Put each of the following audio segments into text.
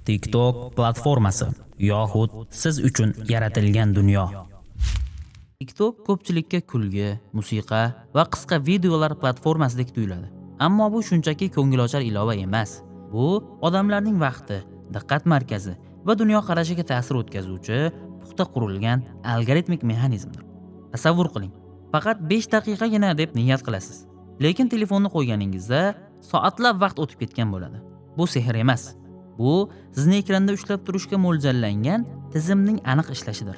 TikTok platformasi yoxud siz uchun yaratilgan dunyo. TikTok ko'pchilikka kulgi, musiqa va qisqa videolar platformasidek tuyuladi. Ammo bu shunchaki ko'ngilochar ilova emas. Bu odamlarning vaqti, diqqat markazi va dunyoqarashiga ta'sir o'tkazuvchi puxta qurilgan algoritmik mexanizmdir. Tasavvur qiling, faqat 5 daqiqagina deb niyat qilasiz. Lekin telefonni qo'yganingizda soatlab vaqt o'tib ketgan bo'ladi. Bu sehr emas. Bu sizni ekranda ushlab turishga mo'ljallangan tizimning aniq ishlashidir.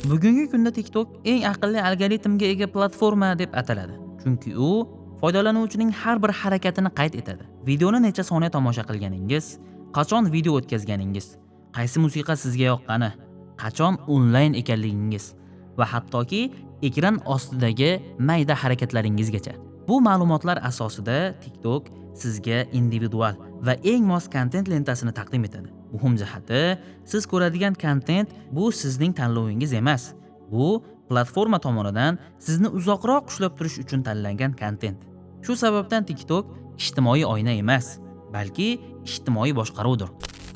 Bugungi kunda TikTok eng aqlli algoritmga ega platforma deb ataladi. Chunki u foydalanuvchining har bir harakatini qayd etadi. Videoni necha soniya tomosha qilganingiz, qachon video o'tkazganingiz, qaysi musiqa sizga yoqqani, qachon onlayn ekanligingiz va hattoki ekran ostidagi mayda harakatlaringizgacha. Bu ma'lumotlar asosida TikTok sizga individual va eng mos kontent lentasini taqdim etadi. Muhim jihati, siz ko'radigan kontent bu sizning tanlovingiz emas. Bu platforma tomonidan sizni uzoqroq ushlab turish uchun tanlangan kontent. Shu sababdan TikTok ijtimoiy oyna emas, balki ijtimoiy boshqaruvdir.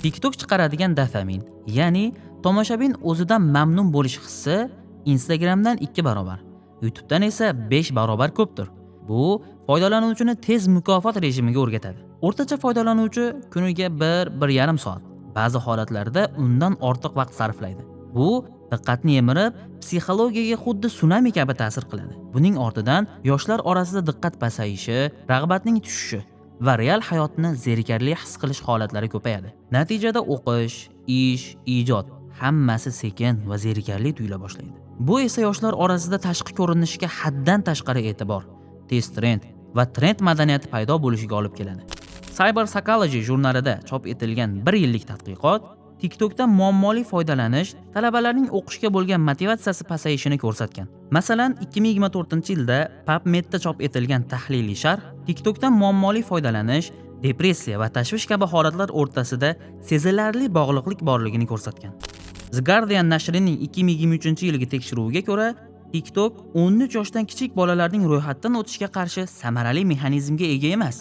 TikTok chiqaradigan dopamin, ya'ni tomoshabin o'zidan mamnun bo'lish hissi Instagramdan 2 barobar, YouTube'dan esa 5 barobar ko'pdir. Bu foydalanuvchini tez mukofot rejimiga o'rgatadi. O'rtacha foydalanuvchi kuniga 1-1,5 soat, ba'zi holatlarda undan ortiq vaqt sarflaydi. Bu diqqatni yemirib, psixologiyaga xuddi sunami kabi ta'sir qiladi. Buning ortidan yoshlar orasida diqqat pasayishi, rag'batning tushishi va real hayotni zerikarli his qilish holatlari ko'payadi. Natijada o'qish, ish, ijod hammasi sekin va zerikarli tuyula boshlaydi. Bu esa yoshlar orasida tashqi ko'rinishga haddan tashqari e'tibor, tez trend va trend madaniyati paydo bo'lishiga olib keladi. Cyber Psychology jurnalida chop etilgan 1 yillik tadqiqot TikTokdan muammoli foydalanish talabalarning o'qishga bo'lgan motivatsiyasi pasayishini ko'rsatgan. Masalan, 2024-yilda PubMedda chop etilgan tahliliy sharh TikTokdan muammoli foydalanish depressiya va tashvish kabi holatlar o'rtasida sezilarli bog'liqlik borligini ko'rsatgan. The Guardian nashrining 2023-yilgi tekshiruviga ko'ra, TikTok 13 yoshdan kichik bolalarning ro'yxatdan o'tishga qarshi samarali mexanizmga ega emas.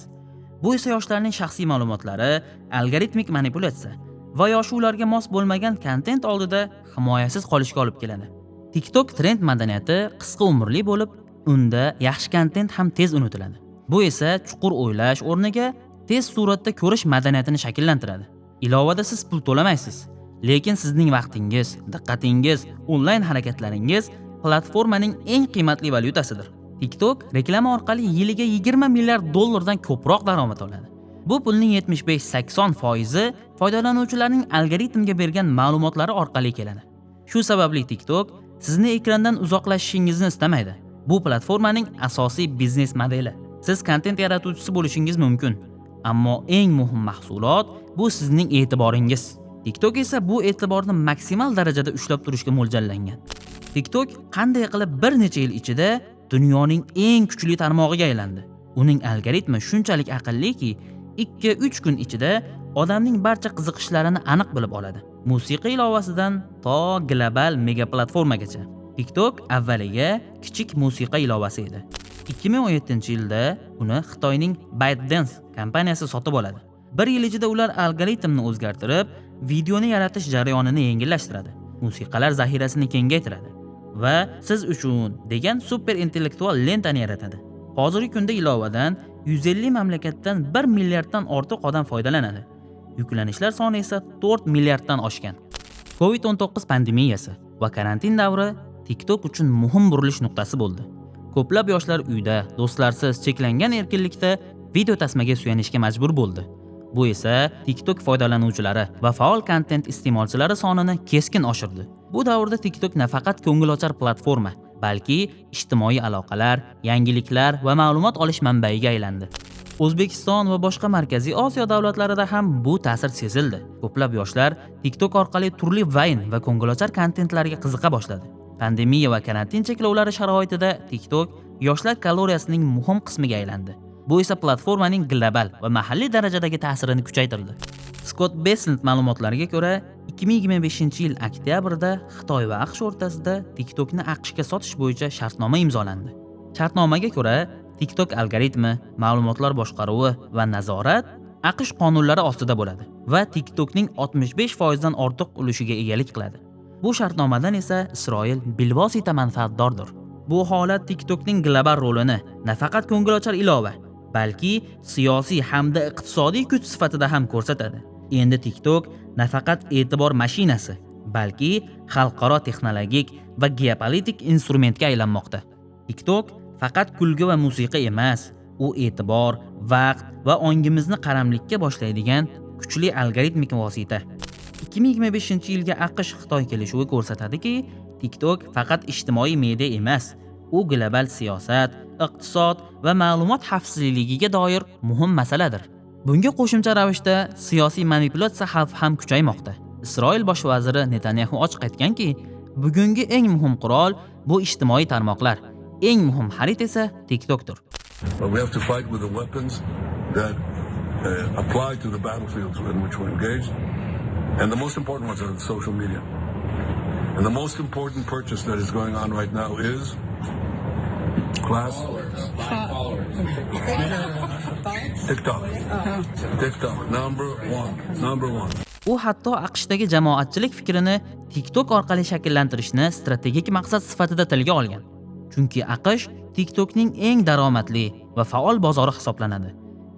Bu esa yoshlarning shaxsiy ma'lumotlari, algoritmik manipulyatsiya va yoshi ularga mos bo'lmagan kontent oldida himoyasiz qolishga olib keladi. TikTok trend madaniyati qisqa umrli bo'lib, unda yaxshi kontent ham tez unutiladi. Bu esa chuqur o'ylash o'rniga tez suratda ko'rish madaniyatini shakllantiradi. Ilovada siz pul to'lamaysiz, lekin sizning vaqtingiz, diqqatingiz, onlayn harakatlaringiz platformaning eng qiymatli valyutasidir. TikTok reklama orqali yiliga 20 milliard dollardan ko'proq daromad oladi. Bu pulning 75-80% foydalanuvchilarning algoritmga bergan ma'lumotlari orqali keladi. Shu sababli TikTok sizni ekrandan uzoqlashishingizni istamaydi. Bu platformaning asosiy biznes modeli. Siz kontent yaratuvchisi bo'lishingiz mumkin, ammo eng muhim mahsulot bu sizning e'tiboringiz. TikTok esa bu e'tiborni maksimal darajada ushlab turishga mo'ljallangan. TikTok qanday qilib bir necha yil ichida dunyoning eng kuchli tarmog'iga aylandi? Uning algoritmi shunchalik aqlliki, 2-3 kun ichida odamning barcha qiziqishlarini aniq bilib oladi. Musiqa ilovasidan to global mega platformagacha. TikTok avvaliga kichik musiqa ilovasi edi. 2017-yilda uni Xitoyning ByteDance kompaniyasi sotib oladi. Bir yil ichida ular algoritmni o'zgartirib, videoni yaratish jarayonini yengillashtiradi. Musiqalar zaxirasini kengaytiradi va siz uchun degan super intellektual lentani yaratadi. Hozirgi kunda ilovadan 150 mamlakatdan 1 milliarddan ortiq odam foydalanadi. Yuklanishlar soni esa 4 milliarddan oshgan. COVID-19 pandemiyasi va karantin davri TikTok uchun muhim burilish nuqtasi bo'ldi. Ko'plab yoshlar uyda, do'stlarsiz, cheklangan erkinlikda video tasmaga suyanishga majbur bo'ldi. Bu esa TikTok foydalanuvchilari va faol kontent iste'molchilari sonini keskin oshirdi. Bu davrda TikTok nafaqat ko'ngilochar platforma, balki ijtimoiy aloqalar, yangiliklar va ma'lumot olish manbaiga aylandi. O'zbekiston va boshqa Markaziy Osiyo davlatlarida ham bu ta'sir sezildi. Ko'plab yoshlar TikTok orqali turli vayn va ko'ngilochar kontentlarga qiziqa boshladi. Pandemiya va karantin cheklovlari sharoitida TikTok yoshlar kaloriyasining muhim qismiga aylandi. Bu esa platformaning global va mahalliy darajadagi ta'sirini kuchaytirdi. Scott Bessent ma'lumotlariga ko'ra, 2025-yil oktyabrda Xitoy va AQSh o'rtasida TikTokni AQShga sotish bo'yicha shartnoma imzolandi. Shartnomaga ko'ra, TikTok algoritmi, ma'lumotlar boshqaruvi va nazorat AQSh qonunlari ostida bo'ladi va TikTokning 65% dan ortiq ulushiga egalik qiladi. Bu shartnomadan esa Isroil bilvosita manfaatdordir. Bu holat TikTokning global rolini nafaqat ko'ngilochar ilova, balki siyosiy hamda iqtisodiy kuch sifatida ham ko'rsatadi. Endi TikTok nafaqat e'tibor mashinasi, balki xalqaro texnologik va geopolitik instrumentga aylanmoqda. TikTok faqat kulgi va musiqa emas, u e'tibor, vaqt va ongimizni qaramlikka boshlaydigan kuchli algoritmik vosita. 2025-yilga AQSh-Xitoy kelishuvi ko'rsatadiki, TikTok faqat ijtimoiy media emas, u global siyosat, iqtisod va ma'lumot xavfsizligiga doir muhim masaladir. Bunga qo'shimcha ravishda siyosiy manipulyatsiya xavfi ham kuchaymoqda. Isroil bosh vaziri Netanyaxu ochiq aytganki, bugungi eng muhim qurol bu ijtimoiy tarmoqlar, eng muhim xarid esa TikTokdir. But we have to fight with the weapons that apply to the battlefields in which we're engaged. And the most important ones are the social media. And the most important purchase that is going on right now is class? TikTok. TikTok, number one. Number one. U hatto AQShdagi jamoatchilik fikrini TikTok orqali shakllantirishni strategik maqsad sifatida tilga olgan. Chunki AQSh TikTokning eng daromadli va faol bozori hisoblanadi.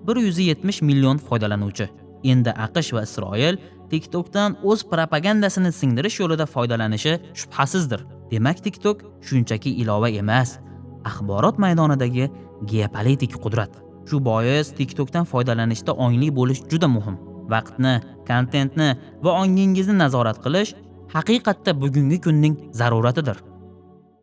170 million foydalanuvchi. Endi AQSh va Isroil TikTokdan o'z propagandasini singdirish yo'lida foydalanishi shubhasizdir. Demak, TikTok shunchaki ilova emas, axborot maydonidagi geopolitik qudrat. Shu bois TikTokdan foydalanishda ongli bo'lish juda muhim. Vaqtni, kontentni va ongingizni nazorat qilish haqiqatda bugungi kunning zaruratidir.